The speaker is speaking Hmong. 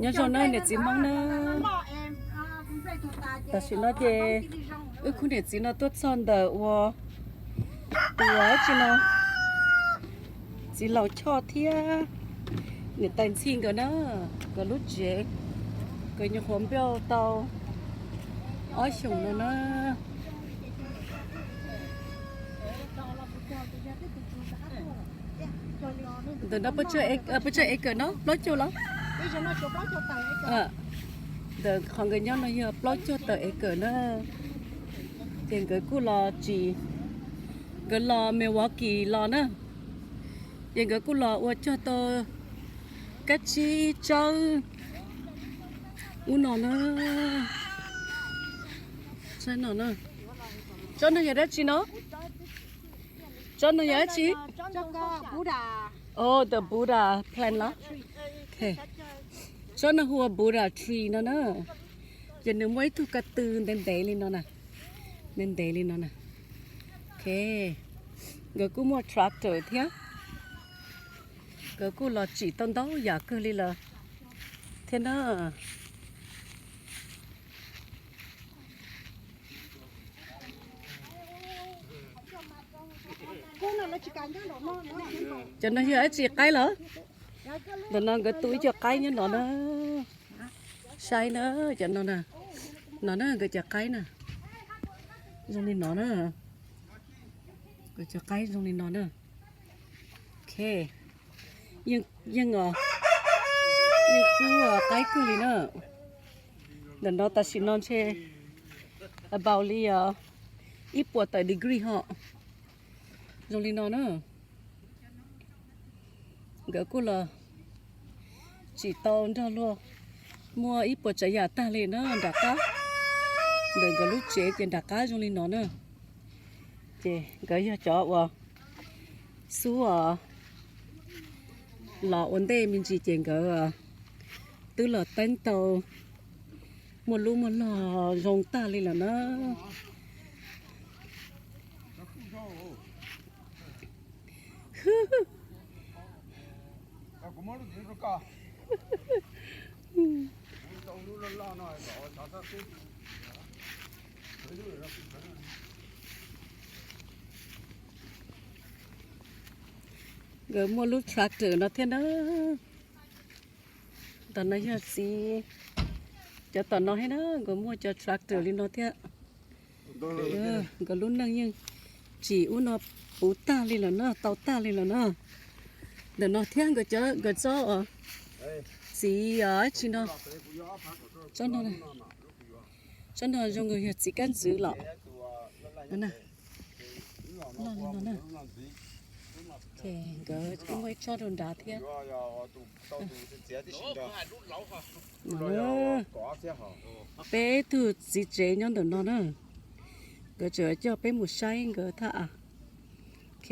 Nyob zoo na niam txiv Hmoob na. Tam sim no ces wb khub niam txiv no tuaj txog ntawm ua tus tsi no, txiv laus Choj thiab niam tais Ntxhi nkawd na, nkawd lub tsev, nkawd nyuam qhuav npauj tau ob xyoos no na. Ntawm no peb tsawg acre no, plaub caug los? Ntawm qhov nkawd nyob no yog plaub caug tawm acre na. Ces nkawd kuj los tsim, nkawd los Milwaukee los na, ces nkawd kuj los ua cog tau kab tsib tsawb ub no na. Tsawb no, tsawb no yog dab tsi no? Tsawb no yog dab tsi? Oh, the Buddha plant los? Tsawb no hu ua Buddha tree no na. Ces nws muaj ib tug ko tw ntev ntev li no na, ntev ntev li no na. Ok, nkawd kuj muaj tractor thiab, nkawd kuj los tsim tau ntau yam kawg li lawm thiab na. Cov no yog dab tsi, qaib los? Ntawm no nkawd tu ib co qaib nyob no na. Saib na, cov no na, no na nkawd cov qaib na, zoo li no na. Nkawd cov qaib zoo li no na. Ok, yeej, yeej kub qaib kawg li na. Ntawm no tam sim no ntshe about li ib puas tawm degree ho, zoo li no na. Nkawd kuj los tsim tau nrog luag muaj ib puas tsav yam tag li na nram qab. Ntawm nkawd lub tsev ces nram qab zoo li no na. Ces nkawd yog cov uas xub los ua ntej me ntsis ces nkawd twb los teeb tau muaj lub muaj log zoo tag li lawm na. Nkawd muaj lub tractor no thiab na. Tom no yog txiv, cov tom no thiab na, nkawd muaj cov tractor li no thiab. Nkawd lub neej yeej tsim ub no puv tag li lawm na, tau tag li lawm na. Ntawm no thiab nkawd tsob, txiv tsi no, tsob no zoo yog txiv kab ntxwv los. Loj li no na. Nkawd kuj muaj ib tsob rau nrad thiab. Peb tug txiv tsev nyob ntawm no na. Nkawd tseem coj peb mus saib nkawd thaj av. Ok.